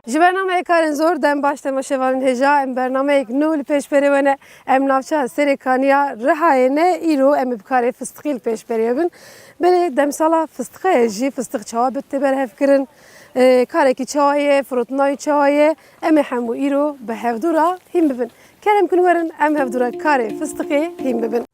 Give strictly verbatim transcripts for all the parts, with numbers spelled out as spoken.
Ji bernameyê Karên Zor dem baş temaşevanên hêja, em bernameyek nû li pêş berê we ne. Em navçeya Serê Kaniya Rihayê ne, îro em ê bi karê fistiqî li pêş berê we bin. Belê demsala fistiqê ye jî, fistiq çawa bi tê berhevkirin, e, karekî çawa ye, firotina wî çawa ye, em ê hemû îro bi hevdû re hîn bibin. Kerem kin werin em hevdû re karê fistiqê hîn bibin.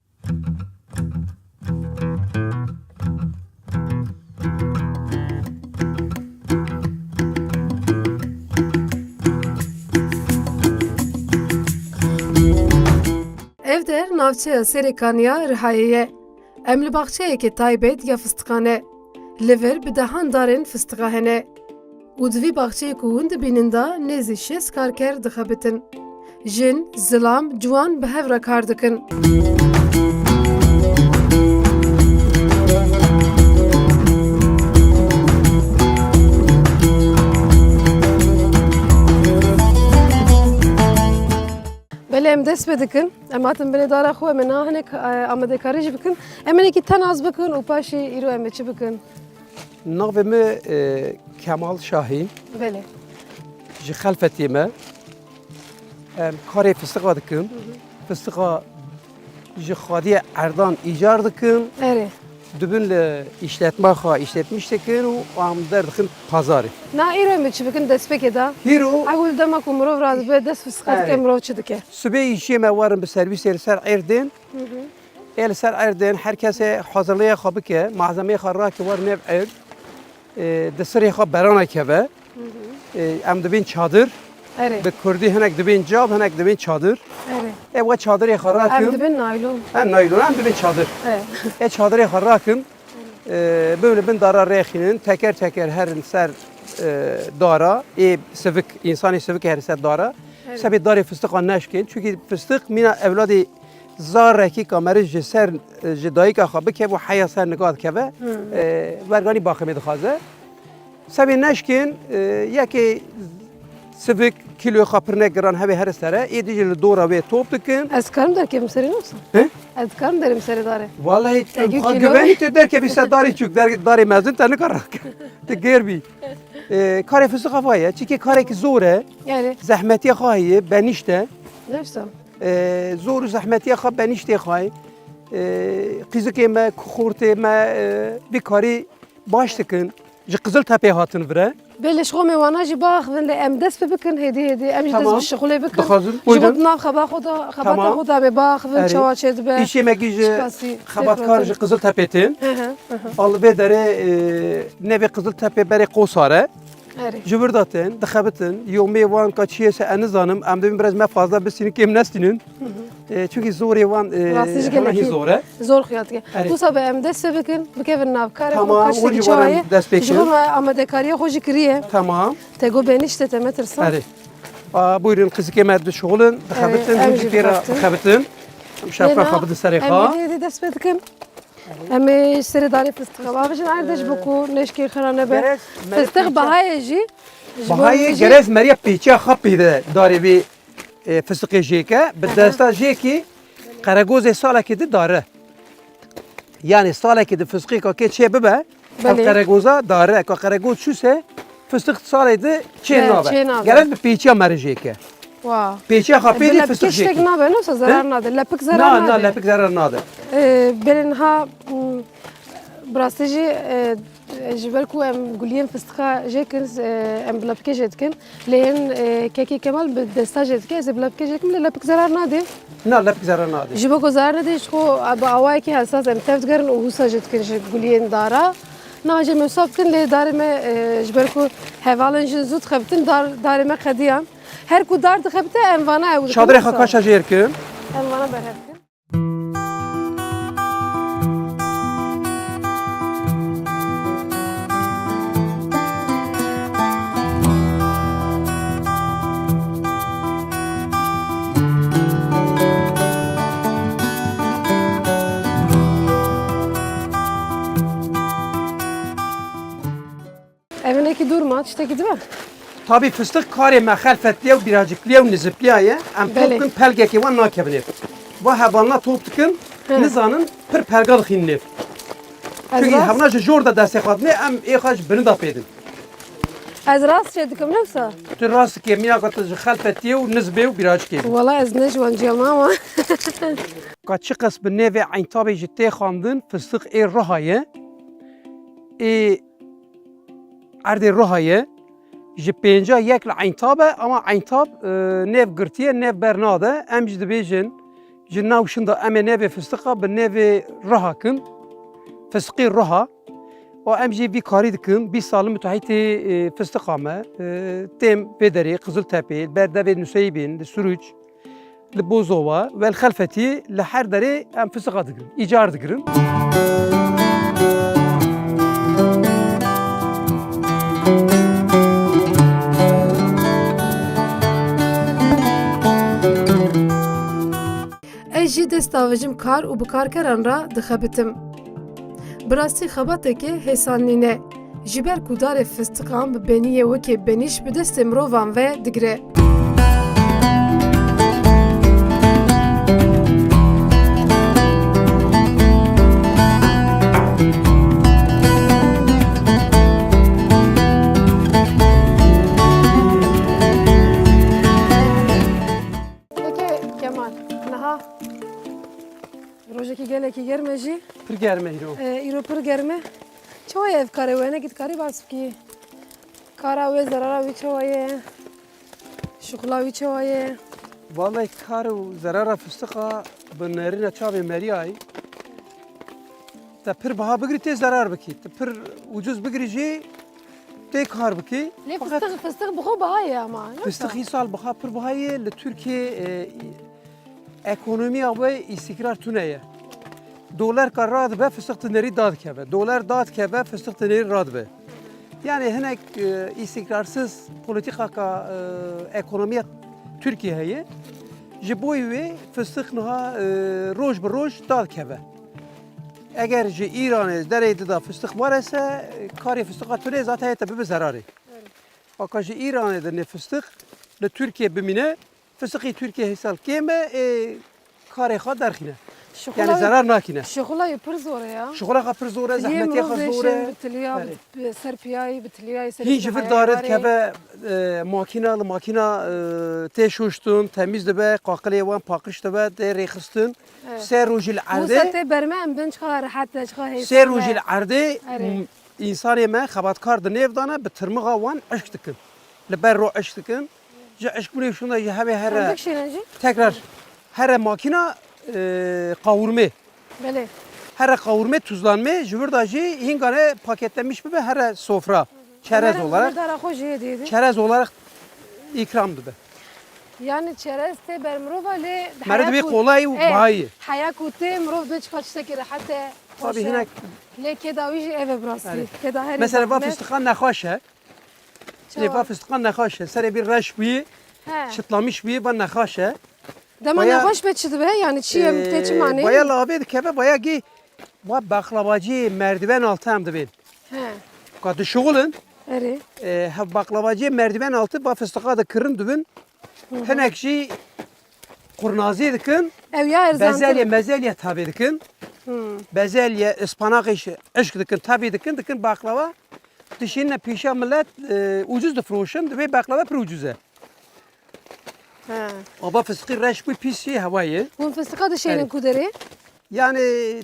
Ev der navçeya Serê Kaniya Rihayê ye. Em li baxçeyeke taybet ya fistiqan e. Li vir bi dehan darên fistiqa hene. Û di vî baxçeyê ku hûn dibînin de nêzî şêst karker dixebitin. Jin, zilam, ciwan bi hev re kar dikin. Belê em dest pê dikin. Em hatin binê dara xwe, em ê niha hinek, e, amadekarî jî bikin. Em ê hinekî tenaz bikin û paşê îro em ê çi bikin? Navê min, e, Kemal Şahîn. Belê. Ji Xelfetiyê me. Em karê fistiqa dikim. Hı hı. Fistiqa ji xwediyê erdan îcar dikim. Erê. Dibin li îşletma xwe îşletmiş dikin û em derdixin pazarê. Na îro em ê çi bikin destpêkê de? Hîro. Ewil dema ku mirov radibe dest fistiqa dike, erê, mirov çi dike? Sibê îşê me werin bi servîsê li ser erdên. Hı hı. Ê li ser erdên her kesê hazirliya xwe bike, malzemeyê xwe rake wer nêv erd. E, di sirê xwe berana keve. Hı hı. E, em dibên çadir. Erê. Bi kurdî hinek dibên cab, hinek dibên çadir. Erê. E, we çadirê xwe rakin. Em dibên naylon. He, naylon, em dibên çadir. Erê. E, çadirê xwe rakin. E, böyle bin dara rêxînin, teker teker herin ser, e, dara. Ê sivik, însanê sivik herin ser dara. Erê. Sebê darê fistiqa neşkin. Çünkü fistik mîna evladê zarekî kameriş ji ser, ji dayika xwe bike û heya ser niga dikeve, hmm, e, werganî baximê dixwaze. Sebê neşkin, e, yekê sivik kîloyê xwe pir ne giran hevê here sere, ê dî jî li dora wê top dikin. Ez karim derkevim serê wisa? He? Ez karim derim serê darê. Wallahî, te xwe kîlo güvenî tu derkevî ser darê çûk, der-, darê mezin te nikar rake. Tu gêr bî. E, karê fistiqa va ye, çikê karekî zor e, yani, zehmetiya xwe heye, benîşt e. Ne wisa? E, zor û zehmetiya xwe benîştê xwe. E, qîzikê me, xortê me, e, vî karî baş dikin. Ji Qiziltepê hatin vire. Belê, ji xwe mêwana jî biaxivin, lê em dest pê bikin, hêdî hêdî. Em jî dest, tamam, bi şixulê bikin. Dixwazin, ji bo buyurun. Nav xeba xwe da, xebata, tamam, xwe da em ê biaxivin, erê, çawa çêdibe. Îşê me kî ji, çiqasî xebatkar ji Qiziltepê tên. Hı hı, hı hı. Al vê derê, e, nevê Qiziltepê berê Qosar e. Erê. Ji vir de tên, dixebitin, yomê wan ka çi ye se ez nizanim, em dibin biraz me fazla bistînin, kêm nestînin. Hı hı. E, çünkü zorê wan, e, rastî jî hema hî gelekî zor e. Zor xuya dike. Erê. Wisa be em dest pê bikin, bikevin nav karê xwe, tamam, kaç hûn jî çawa ye. Dest pê kin. Ji bo me amadekariya xwe jî kiriye. Tamam. Te got benîşt e, te me tirsan. Erê. A, buyurun, qizikê me dişixulin, erê, dixebitin, em hûn jî jî pê re bixebitin. Bixebitin. Şefqa xwe bidin serê xwe. Em ê dest pê dikin. Em ê serê darê fistiqa bavêjin erdê ji bo ku nêşkê xira nebe. Gerez, merê pêçe. Fistiq bahayê jî ji bo bahayê min jî gerez meriya pêçiya xwe pê de darê vê, e, fistiqê jêke. Bi, aha, desta jêkî qeregozê salekê di dare. Yani salekê di fistiqê ka kê çê bibe, ev, belê, qeregoza dare. Ka qeregoz çûse, fistik salê di çê, he, nabe. Çê nabe. Gerek bi pêçiya merê jêke. Wa. Pêçiya xwe pê de, e, bi lepikê fistik jêkî. Tiştek nabe, ne wisa zerar nade. Lepik zerar nade. Na, na, lepik zerar nade. E, belê niha, m, bi rastî jî, e, ji ber ku em guliyên fistiqa jê kin, e, em bi lepikê jê dikin. Lê hin, e, kekê Kemal bi desta jê dike, ez ê bi lepikê jê kim, lê lepik zerar nade. Na, lepik zerar nade. Ji bo ku zerar nede, ji xwe bi awayekî hesas em tev digerin û wisa jê dikin ji guliyên dara. Na jê me wisa bikin, lê darê me, e, ji ber ku hevalên jin zû dixebitin, dar, darê me qediyan. Her ku dar dixebite, em vana ew dikin. Çadrê xwe wisa kaşa jêr kin. Em vana berhev kin. Ev hinekî dûr ma, tiştekî dibe? Tabî fistik karê me xelfetliye û bîracikliye û nizipliya ye. Em, belê, top kin pelgekê wan nakevin êv. Va hevalna top dikin, hı, nizanin pir pelga dixînin êv. Çünkü hevna ji jor de destê xwe dinê, em ê xwe ji bini de pê din. Ez rast çê dikim, ne wisa? Tu rast dikê, mîna ka tu ji Xelfetiyê û Nizbê û Bîracikê bî. Wala ez ne ji wan cîya me ama. Ka çiqas bi nêvê Eyntabê jî tê xwendin, fistiq ê Riha ye. Ê erdê Riha ye. Ji pênca yek li Eyntab e, ama Eyntab, e, nêv girtiye, nêv bernade. Em jî dibêjin, ji nav şinda em ê nêvê fistiqa bi nêvê Riha kin. Fistiqê Riha. Û em jî vî karî dikin. Bîst sal in mutehîtê, e, fistiqa me. E, têm vê derê, Qiziltepê, li ber devê Nuseybîn, li Suruç, li Bozova, we li Xelfetî, li her derê em fistiqa digirin, îcar digirin. Ez jî dest davêjim kar û bi karkeran re dixebitim. Bi rastî xebateke hêsan nîne. Ji ber ku darê fistiqan bi beniyê wekî benîş bi destê mirovan ve digire. Peki Kemal, niha rojekî gelekî germ e jî. Pir germ e îro. E, îro pir germ e. Çawa ye ev karê we? Hinekî dikarî behs bikî? Kara wê, zerara wî çawa ye? Şixula wî çawa ye? Vallahi kar û zerara fistiqa bi nerîna çavê meriyayî. Te pir biha bigirî tê zerar bikî. Te pir ucuz bigirî jî tê kar bikî. Lê Fakat fistiq, fistiq bi xwe biha ye ama, ne? Fistiq îsal biha pir biha ye. Li Tirkiye, e, ekonomiya wê îstikrar tune ye. Dolar ka radibe, fistiq dinerî dadikeve. Dolar dadikeve, fistiq dinerî radibe. Yani hinek, e, îstikrarsız politika ka, e, ekonomiya Tirkiye heye. Ji bo wê fistiq niha, e, roj bi roj dadikeve. Eger ji Îranê derê dida fistiq warese, karê fistiqa tune zaten heye te bibe zerarê. Aka ji Îranê de nê fistiq li Tirkiye bimîne, fistiqî Tirkiye hêsal kêm e, ê karê xwe derxîne. Şixula Yani wî, zerar nakîne. Şixula wî pir zor e ya. Şixula xwe pir zor e, Yê zehmetiya mirov xwe zor dêşin e. Bi tiliya, Erê. Bi ser piyayî, bi tiliyayî, ser Hîn ji vir heyarê. Dare dikeve, e, makîna, li makîna, e, tê şuştin, temîz dibe, qaqilê wan paqij dibe, tê rêxistin. Evet. Sê rojî li Wisa erdê. Tê berme em bin çiqa rehet e, çiqa hêsan e. Sê rojî li erdê, Erê. m-, Însanê me xebatkar di nêv de ne, bi tirmixa wan eşq dikin. Li ber ro eşq dikin. Ji eşqbûnê şûnda jî hevê here Çendek şêne jî? Tekrar here makîna, e, qawurmê. Belê. Here qawurmê, tuzlanmê, ji vir de jî hîngane paketlemiş bibe here sofra. Çerez Mere-, olarak, Medara xwe jê diyê de. Çerez olarak ikram dibe. Yani çerez tê ber mirova lê Mere heya dibê ku, kolay û e, bahayî. Heya ku tê mirov dibê çiqa tiştekî rehet e, Tabii xweş e. Hinek Lê kêda wî jî ev e bi rastî. Erê. Kêda herî Mesela va zehmet. Fistiqan nexweş e. Çawa? Lê va fistiqan nexweş e. Serê bî reş bûyî, He. Çıtlamış bûyî, va nexweş e. Dema Baya, nexweş be çi dibe? Yani çi em tê çi e, manê? Baya lavê dikeve, baya gî va baklavacî merdiven altı em dibên. He. Ka dişuxulin. Erê. E, hev baklavacî merdiven altı va fistiqa de kirin dibin. Hı hı. Hinek jî qurnazî dikin. Ew ya erzan Bezelye, mezelye tavê dikin. Hmm. Bezelye, ıspanakê şi-, eşk dikin, tavê dikin, dikin baklava. Dişîne pîşa millet, e, ucuz difiroşin, divê baklava pir ucuz e. He. Ava fistiqî reş bû, pîs jî hewa ye. Hûn fistiqa dişênin Erê. Ku derê? Yani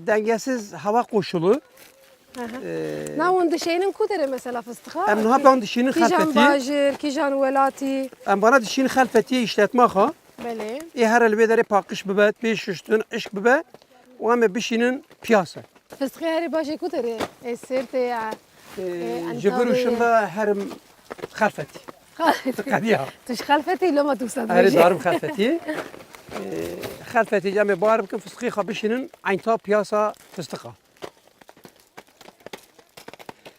dengesiz hava koşulu. Aha. Ee, Na hûn dişênin ku derê mesela fistiqa? Em niha ban dişînin Kîjan Xelfetî. Bajir, kîjan welatî? Em bana dişînin Xelfetiyê işletmaxa. Belê. Ê here li vê derê paqij bibe, bê şuştin, eşk bibe. Û em ê bişînin piyase. Fistiqê herî baş ê ku derê? Ê Sêrtê ya? Ee, Ê ji vir û Entabê şinda ye? Herim Xelfetî. Xelfetî. Qediya. Tu ji Xelfetî loma tu wisa Erê dibêjî. Darim Xelfetî. Ee, Xelfetî cemê bar bikin, fistiqê xwe bişînin, eynta piyasa fistiqa.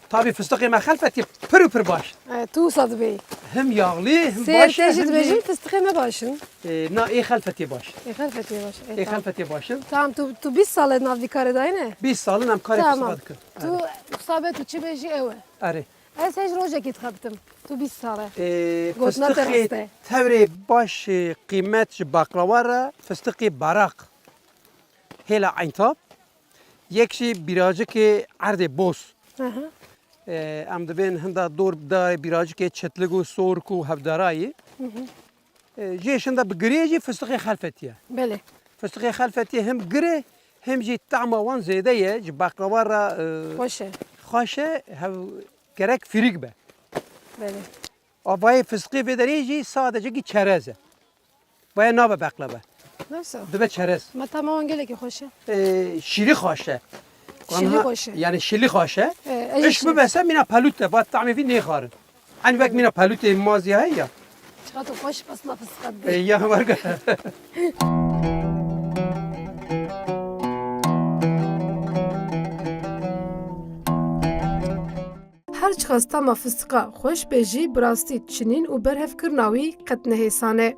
Tabii fistiqê me Xelfetî pir û pir baş. E, tu wisa dibêyî. Hem yağlı, hem Sê baş, tê jî hem dibêjin jî fistiqê me baş in. E, na, ê Xelfetî baş. Ê Xelfetî baş. E, Ê tamam. Xelfetî baş in. Tamam, tu, tu bîst sal e nav vî karê dayî ne? Bîst sal in em karê Tamam. fistiqa dikin. Tu Erê. Wisa be tu çi bêjî ew e. Erê. Ez hej rojekê dixebitim. Tu bîst sal e. E, Gotina te fistiqê rast e. Tewrê baş, e, qîmet ji baklava re fistiqê Barak. Hêla Eyntab. Yek jî bîracikê erdê boz. Aha. E, em divên hinda dor darê bîracikê çitlik û sork û hevdarayî. Hı hı. E, jê şinda bi girê jî fistiqê xelfetiye. Belê. Fistiqê xelfetiye hem girê hem jî tahma wan zêde ye. Ji baklava re, e, Xweş e. Xweş e, hev gerek firîk be. Belê. Avayê fistiqê vê derê jî sadece ki çerez e. Baya nabe beklava. Nasıl? Dibe çerez. Ma tahma wan gelekî xweş e. E, şîrî xweş e. Şîrî xweş e. Yani şîrî xweş e. E, ez jî Işk şîrî. Bibese mîna pelût e, va tahmê vî nêxarin. Hani wek mîna pelûtê mazî heye ya. Çiqas tu xweş pasma fistqa dibê. E, ya werge. Her çiqas tama fistiqa xweş be jî, bi rastî çinîn û berhevkirina wî qet ne hêsan e.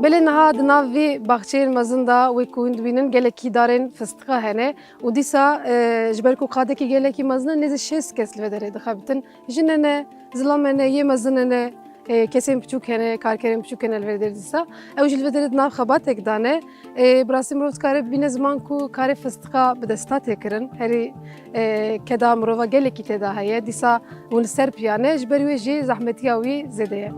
Belê niha di nav vî baxçeyên mezin de wê ku hûn dibînin gelekî darên fistiqa hene û dîsa, e, ji ber ku qadekî gelekî mezin e, nêzî şêst kes li vê derê dixebitin. Jin hene, zilam hene, yê mezin hene, e, kesên piçûk hene, karkerên piçûk hene li vê derê dîsa. Ew jî li vê derê di nav xebatek de ne. E, bi rastî mirov dikare bibîne ziman ku karê fistiqa bi desta tê kirin. Herî, e, keda mirova gelekî tê de heye. Dîsa hûn li ser piya ne, ji ber wê jî zehmetiya wî zêde ye.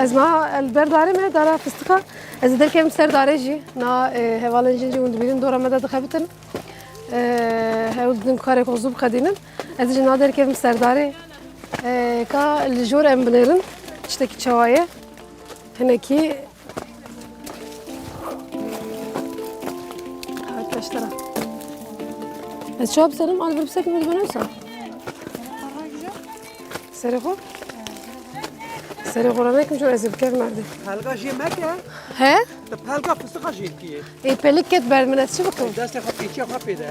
Ez niha li ber darê me, dara fistiqa. Ez ê derkevim ser darê jî. Na, e, hevalên jin jî hûn dibînin dora me de dixebitin. E, hewl didin ku karê xwe zû biqedînin. Ez ê jî niha derkevim ser darê. E, ka li jor em binêrin. Tiştekî çawa ye? Hinekî. Arkadaşlara. Ez çawa biserim? Al bir bisekim, hadi bana sen. Serê xwe? Serê xwe ranekim, çû ez ê bikevim erdê. Pelga jê meke. He? Tu pelga fistiqa jê dikî. Ê, pelik ket ber min, ez çi bikim? Destê xwe pêçiya xwe pê de.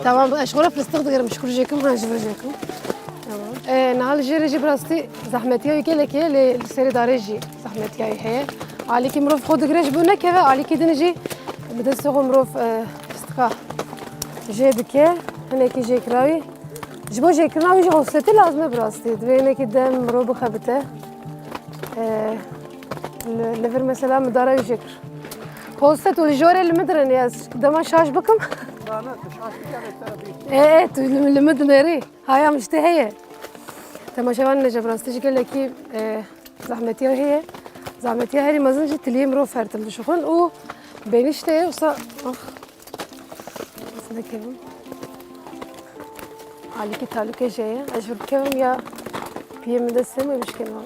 Tamam, ez ji xwe re fistiq digirim, ji xwe jêkim, ha, ji vir jêkim. Tamam. Ê, niha li jêrê jî bi rastî zehmetiya wî gelek heye, lê li serê darê jî zehmetiya wî heye. Alîkî mirov xwe digire ji bo nekeve, alîkî din jî bi destê xwe mirov, e, fistiqa jê dike, hinekî jêkira wî. Ji bo jêkirina wî jî holsetî lazim e bi rastî. Divê hinekî dem mirov bixebite. Ee, li, li vir mesela min dara wî jêkir. Holset û li jorê li min dirin, ez dema şaş bikim. Na, na, tu şaş bikî, em ê te re bî. Ê, ê, tu li, li min dinêrî. Haya min ji te heye. Temaşevanên hêja bi rastî jî gelekî, e, zehmetiya heye. Zehmetiya herî mezin jî tiliyê mirov fertil dişixin û benîşte ye, wisa, ax. Ez nekevim. Alîkî talûkê jê ye. Ez ji vir bikevim ya piyê min destê min bişkênim.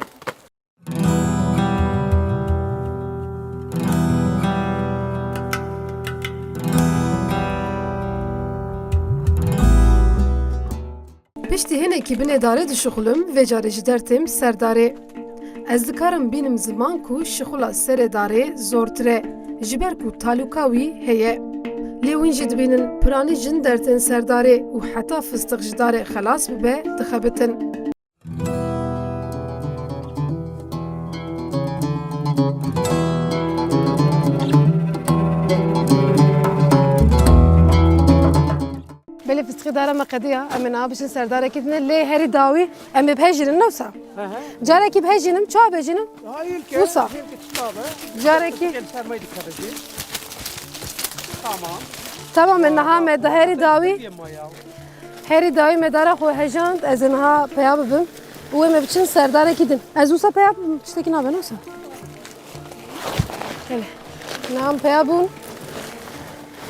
Piştî hinekî binê darê dişuxulim, vê carê ji der têm ser darê. Ez dikarim bînim ziman ku şixula serê darê zortir e, ji ber ku talûka wî heye. Lê hûn jî dibînin piranî jin dertên ser darê û heta fistiq ji darê xelas bibe, dixebitin. Belê fistiqê dara me qediya, em ê niha biçin ser darekî din e, lê herî dawî em ê bi hev jînin, ne wisa? Hı hı. Carekî bi hev jînim, çawa bi hev jînim? Hayır ki, Wisa. Hem ki çiçağı be. Carekî. Gel sermayı dikkat edin. Tamam. Tamam, e, niha me di herî dawî, Diye ma ya. Herî dawî me dara xwe hejand, ez ê niha peya bibim û em ê biçin ser darekî din. Ez wisa peya bibim, tiştekî nabe, ne wisa? Belê. Niha em peya bûn.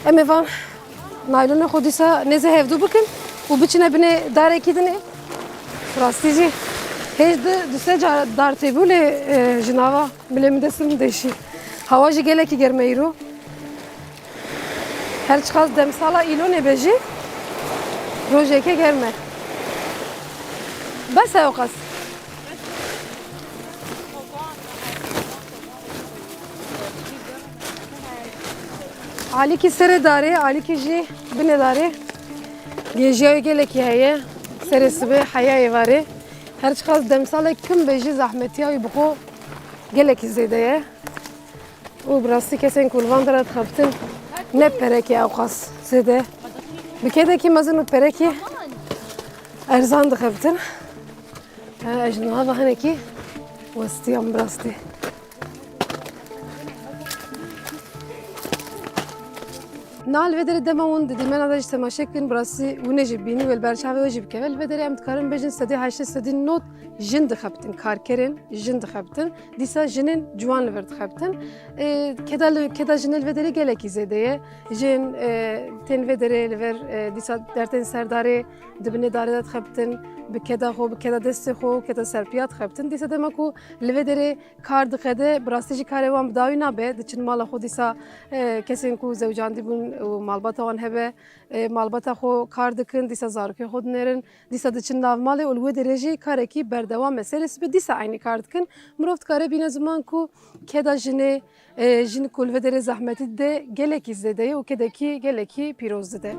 Em ê van naylonê xwe dîsa nêzî hevdû bikin û biçine binê darekî dinê. Rastî jî hêj di, du sê ca dar têbû lê, e, ji nava milê min dest min deşî. Hawa jî gelekî germ e îro. Her çiqas demsala îlonê be jî rojeke germ e. Bes e ewqas. Alîkî serê darê, alîkî jî binê darê. Gêjiya wê gelekî heye. Serê sibê heya êvarê. Her çiqas demsalek kim be jî zehmetiya wî bi xwe gelekî zêde ye. Û bi rastî kesên ku li van dera dixebitin ne pereke ewqas zêde. Bi kedekî mezin û perekî erzan dixebitin. Ha, ez ji niha ve hinekî westiyam bi rastî. Niha li vê derê dema hûn di dîmena de jî temaşe kirin, bi rastî hûn ê jî bînî wê li ber çavê we jî bikeve. Li vê derê em dikarin bêjin sedî heştê, sedî nod jin dixebitin, karkerên jin dixebitin. Dîsa jinên ciwan li vir dixebitin. Ê, keda li, keda jinê li vê derê gelekî zêde ye. Jin, ê, tên vê derê li vir, ê, dîsa dertên ser darê, di binê darê de dixebitin, bi keda xwe, bi keda destê xwe û keda serpiya dixebitin. Dîsa dema ku li vê derê kar diqede, bi rastî jî karê wan bi dawî nabe, diçin mala xwe dîsa, e, kesên ku zewcandî bûn û malbata wan hebe, e, malbata xwe kar dikin, dîsa zarokê xwe dinêrin, dîsa diçin nav malê û li wê derê jî karekî berdewam e. Serê sibê dîsa eynî kar dikin. Mirov dikare bîne ziman ku keda jinê, e, jin ku li vê derê zehmetî dide gelekî zêde ye û kedekî gelekî pîroz dide.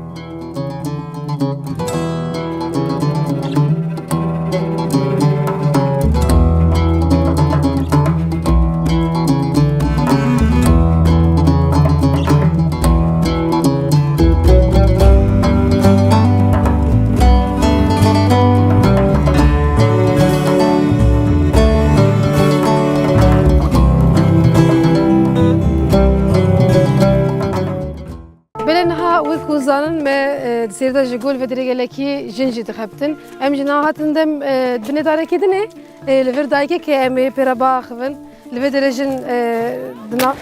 Belê niha wek hûn zanin me, e, di sêrê de ji gol vê derê gelekî jin jî dixebitin. Em jî niha hatin dem, e, binê darekî dinê, e, li vir dayikekê em ê pê re biaxivin. Li vê derê jin, e, dina,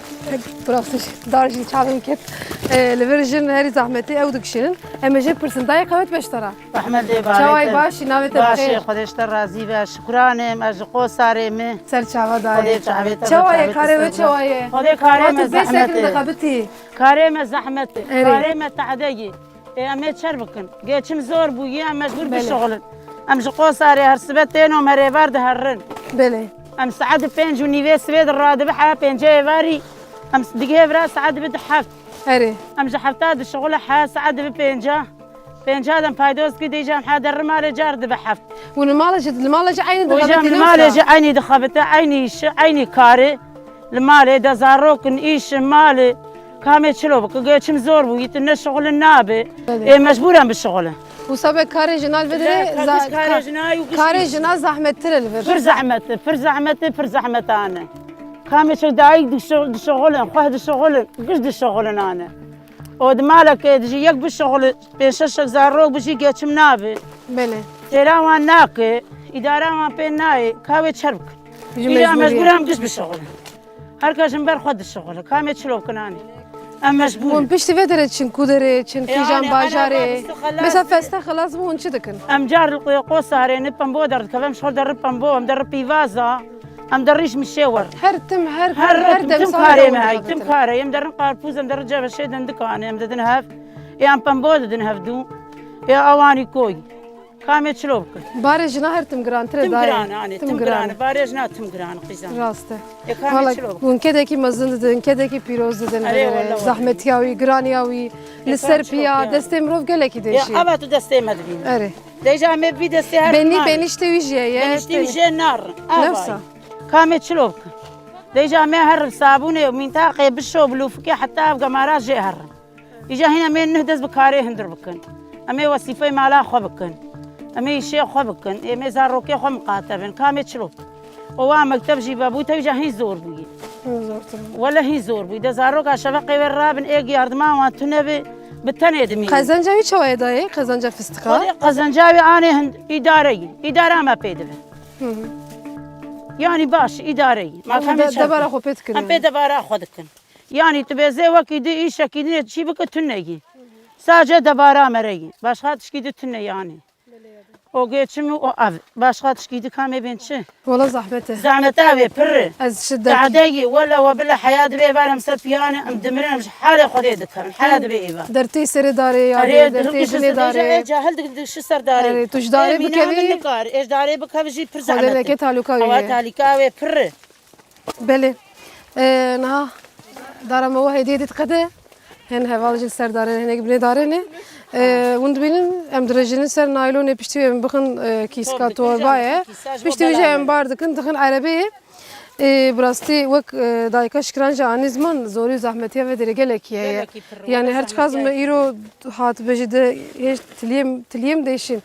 bi rastî jî dar jî çavim ket. E, li vir jin herî zehmetî ew dikişînin. Em ê jê pirsin. Dayê qewet beş te re. Rehmetê barê Çawa yî te. Baş î, navê te bi Baş xêr. Ê, Xwedê ji te razî be. Şukran im, ez ji Qosarê me. Ser çava dayê. Xwedê çavê te Çawa ye, çavê te karê we ser çawa ye? Xwedê karê me zehmet e. Karê me zehmet e. Erê. Karê me tehde ye. Ê, em ê çer bikin? Geçim zor bûye, em mecbûr Belê. Bişixulin. Em ji Qosarê her sibe tên û merêvar diherin. Belê. Em saet pênc û nîvê sibê de radibe heya pêncê êvarî. Em s-, digihê vira saet dibe di heft. Erê. Em ji hefta dişixule heya saet dibe pênca. Pênca dem paydoz kir, dîca em heya derri malê car dibe heft. Hûn li malê jî, li malê jî eynî Hocam, dixebitin li malê wisa? Jî eynî dixebite, eynî îşi, eynî karê. Li malê de zarok in, îş in, malê. Kamê çilo bike, geçim zor bû, yî tu ne şixulin nabe. Belê. Ê mecbûren bişixulin. Wisa be karê jina li vê derê Karê za-, jina ka-, û giş karê jina zahmettir e li vir. Pir zahmet e, pir zahmet e, pir zahmetane. Kamê çik dayik dişo-, dişixulin, xweh dişixulin, giş dişixulin ane. O di malekê dijî yek bişixulin, pênc şeş zarok bijî geçim nabe. Belê. Têra wan nake, îdara wan pê nayê, ka wê çer bikin. Ji Îja mecbûriyê. Mecbûr em giş bişixulin. Her kes ji ber xwe dişixule. Kamê çilo bikin anî. Em mecbûr Hûn in. Piştî vê derê çin, ku derê çin, E, kîjan anî, bajarê? Anî, anî, Mesela feste xilas bû, hûn çi dikin? Em car li Qosarê ne pembo derdikevin, em ji xwe derri pembo, em derri pîvaza, em derri ji mişê wer. Her tim, her, Her her, her tim, tim demsalê karê hûn me hay, tim dixebitin. Karê, em derrin qarpûz, em derri ceveşê dindikanê, em didin hev. Ê em pembo didin hevdû. Ê ewanî koy. Kamê çilo bikin. Barê jina her tim girantir e Tim dayê. Giran, anî, Tim tim giran. Giran. Barê jina tim giran, qîzan. Rast e. E, kamê Valla çilo bikin. Hûn kedekî mezin didin, kedekî pîroz didin. Erê, valla, valla. Zahmetiya wî, giraniya wî, E, li ser piya, destê mirov gelekî Ya, değişiyor. Ava tu destê me dibînî. Erê. Dêja me bî destê her Benî, narin. Benîştê wî jî ye, Benîştê wî tê- jê narin. Ava. Nefsa. Kamê çilo bikin. Dêja me her sabûnê û mîntaqê bişo bi lûfikê heta ev gemara jê herin. Îja hîn em ê neh dest bi karê hundir bikin. Em ê wesîfeyê mala xwe bikin. Em ê îşê xwe bikin. Em ê zarokê xwe miqate bin. Kamê çilo. Û wa mekteb jî vebû, te îja hîn zor bûyî. Hîn zortir bû. Wele hîn zor bûyî. De zaroka şeveqê wê rabin, êk yardima wan tune bi, bi tenê dimînin. Qezenca wî çawa ye dayê? Qezenca fistiqa? Xwedê qezenca wî anê hind-, îdare yî. Îdara me pê dibe. Hı hı. Yanî baş, îdare yî. Ma Em kamê de-, çer debara bikin. Xwe pê dikirin. Em pê debara xwe dikin. Yanî tu bêzê wekî di îşekî dinê çî bike tune yî. Sadece debara me re yî. Başka tişkî di tune yanî. O geçim o ev. Başka tişkî di kamê bên çi? Wala zahmet e. Zahmeta wê pir e. Ez şiddet. Tadeyî wala we bile heya dibe var em ser piyane em dimirin em ji halê Xwedê dikerin. Heya dibe êva. Dertê serê darê ya, Erê, dertê dirik dinê dişi darê. Ê cahil dik-, dişi ser darê. Erê, tu ji darê Ê, mîna bikevî? Min nikar. Ê ji darê bikevî jî pir Xwedê zahmet e. Neke talûka wî Awa ye. Talîka wê pir e. Belê. Ee, niha dara me we hêdiyê dît qede. Hin heval jî li ser darê ne, hinek binê darê ne. E, hûn dibînin, em dirêjînin ser naylonê, piştî wê em bixin, e, kîska torbayê. Piştî wî jî em bar dikin, dixin erebeyê. E, bi rastî wek, e, dayika Şikran jî anî ziman, zorî û zehmetiya vê derê gelekî heye. Gelekî pir. Yani her çiqas me îro hat bêjî de hêj tiliyê, tiliyê min deşîn.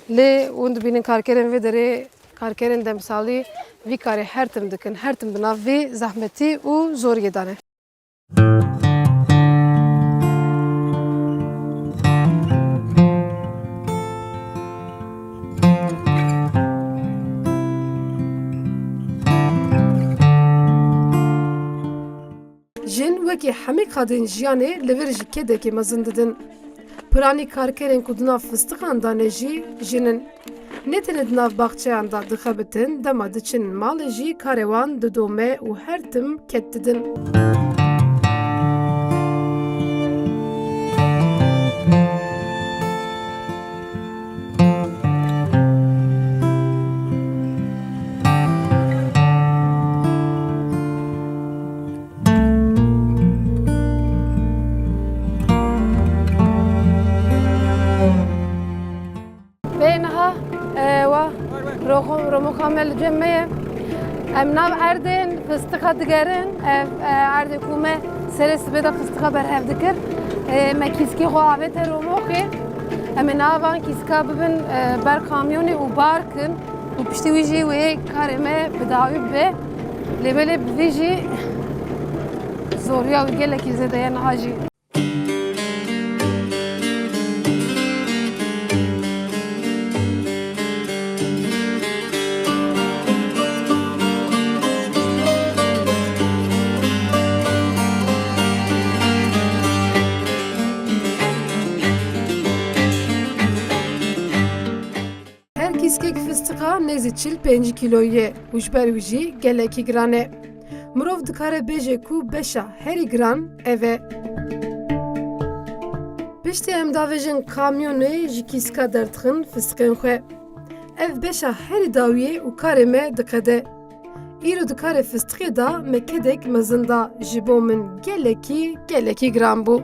Lê hûn dibînin karkerên vê derê, karkerên demsalî vî karê her tim dikin. Her tim di nav vî zehmetî û zoriyê de ne. Jin wekî hemî qadên jiyanê li vir jî kedekê mezin didin. Piranî karkerên ku di nav fistiqan de ne jî jin in. Ne tenê di nav baxçeyan de dixebitin, dema diçin malê jî karê wan didome û her tim ked didin. Bê niha, e, wa roxo-, romoka me li cem me ye. Em nav erdên fistiqa digerin. Ev, e, erdê ku me serê sibê de fistiqa berhev dikir. E, me kîskê xwe avête romoxê. Em ê niha van kîska bibin, e, ber kamyonê û bar kin. Û piştî wî jî wê karê me bi dawî bibe. Lê belê bi vî jî zoriya wî gelekî zêde ye niha jî. Her kîskek fistiqa nêzî çil pêncî kîloyî ye û ji ber wî jî gelekî giran e. Mirov dikare bêje ku beşa herî giran ev e. Piştî em davêjin kamyonê ji kîska derdixin fistiqên xwe. Ev beşa herî dawî ye û karê me diqede. Îro di karê fistiqê de me kedek mezin da, ji bo min gelekî, gelekî giran bû.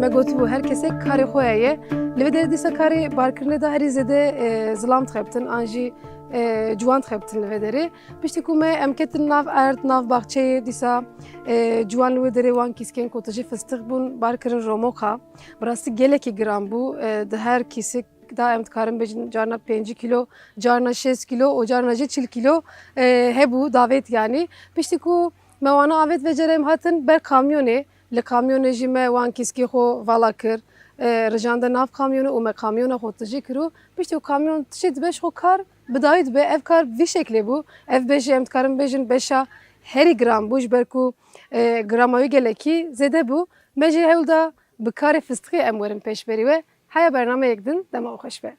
Me gotibû, her kesek karê xwe heye. Li vê derê dîsa karê barkirinê de herî zêde, e, zilam dixebitin, an jî, e, ciwan dixebitin li vê derê. Piştî ku me em ketin nav erd, nav baxçeyê, dîsa, e, ciwan li wê derê wan kîskên ku tijî fistiq bûn, bar kirin romoka. Bi rastî gelekî giran bû. E, di her kîsik de em dikarin bêjin carna pêncî kîlo, carna şêst kîlo û carna jî çil kîlo, e, hebû, davêt yanî. Piştî ku me wana avêt vê cerê em hatin ber kamyonê. Li kamyonê jî me wan kîskê xwe vala kir, e, rijande nav kamyonê û me kamyona xwe tijî kir û piştî ku kamyon tijî dibe ji xwe kar bi dawî dibe. Ev kar bi vî şeklê bû. Ev beş jî em dikarin bêjin beşa herî giran bû, ji ber ku, e, grama wî gelekî zêde bû. Me jî hewl da bi karê fistiqê em werin pêşberî we. Heya bernameyek din, dema we xweş be.